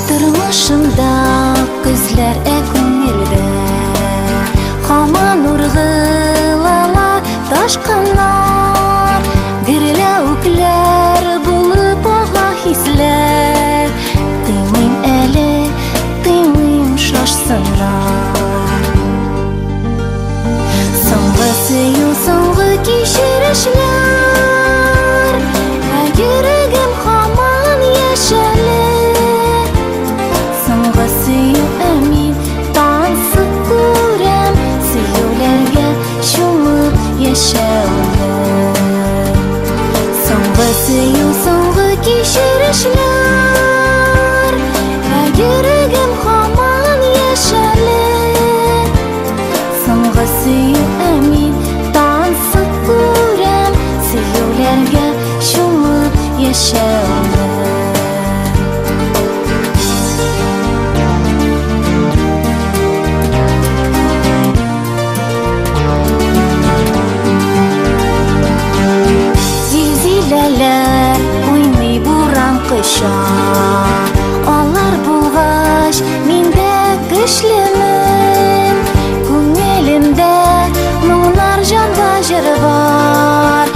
Тормышымда көзләр, ә күңелдә һаман ургылала ташкыннар, гөрләвекләр булып ага хисләр. Тыймыйм әле, тыймыйм шашсыннар. Соңгы сөю, соңгы кичерешләр, ә йөрәгем һаман яшәле. Соңгы сөю, ә мин тансык күрәм сөюләргә чумып яшәүне. Соңгы сөю, соңгы кичерешләр, ә йөрәгем һаман яшәле. Соңгы сөю, ә мин тансык күрәм сөюләргә чумып яшәүне. Зилзиләләр уйный, буран коча, алар булгач, мин дә көчлемен. Күңелемдә моңнар, җанда җыр бар,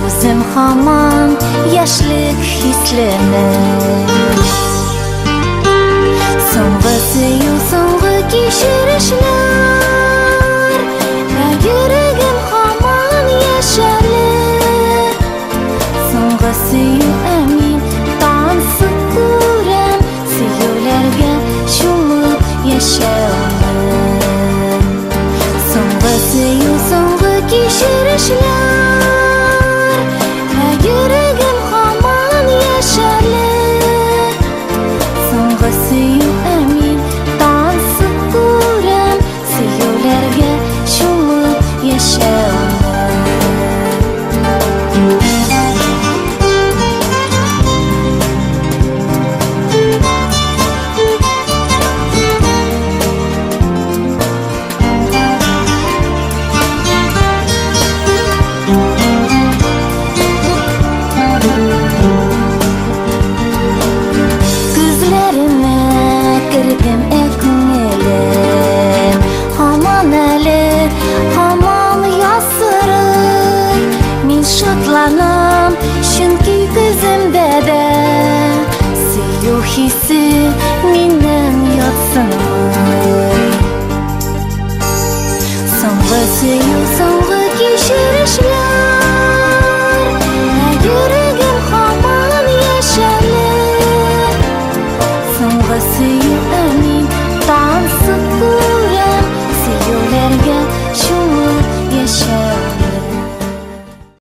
үзем һаман яшьлек хислемен. Соңгы сөю, соңгы кичерешләр, ә йөрәгем һаман яшәле. Соңгы сөю, ә мин тансык күрәм сөюләргә чумып яшәүне. Соңгы сөю, соңгы кичерешләр, ә йөрәгем һаман яшәле. Соңгы сөю, ә мин тансык күрәм сөюләргә чумып яшәүне. Күзләренә кердем, ә күңелем һаман әле, һаман ясырый. Мин шатланам, чөнки күземдә дә сөю хисе